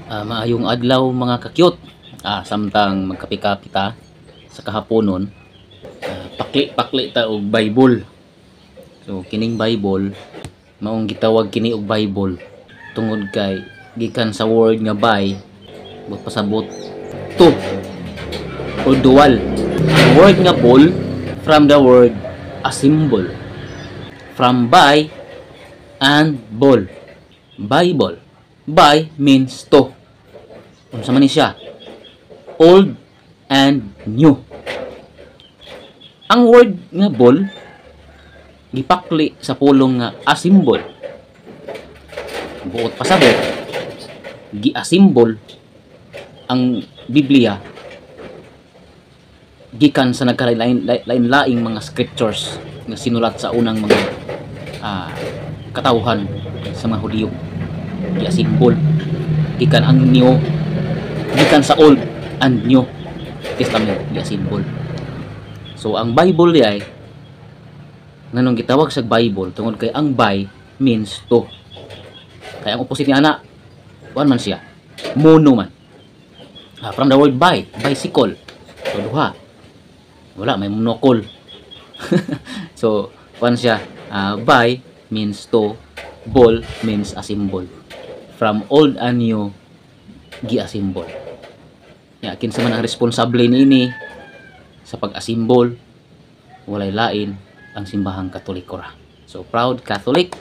Maayong adlaw, mga ka-cute. Samtang magkape-kape ta sa kahaponon, pakli-pakli ta og Bible. So kining Bible, maong gitawag kini og Bible tungod kay gikan sa word nga bi, buot pasabot two o dual. Ang word nga bol, from the word assemble. From bi and bol. Bible. Bi means two. Unsa man ni siya? Old and new. Ang word nga bol gipakli sa pulong nga assemble. Buot pasabot, gi-assemble ang Biblia gikan sa nagkalain-laing mga scriptures nga sinulat sa unang mga katawhan sa mga Hudiyo. Gi-assemble gikan ang new, gikan sa Old and New Testament, gi-assemble. So ang Bible diay, nganong gitawag sa Bible, tungod kay ang bi means two. Kay ang opposite ni ana, kuan man siya, mono man. From the word bi, bicycle. So duha. Wala may monokol. So kuan siya, bi means two, bol means assemble. From old and new, gi-assemble. Ya, kinsa man ang responsable niini sa pag-assemble, walay lain ang Simbahang Katoliko ra. So proud Catholic.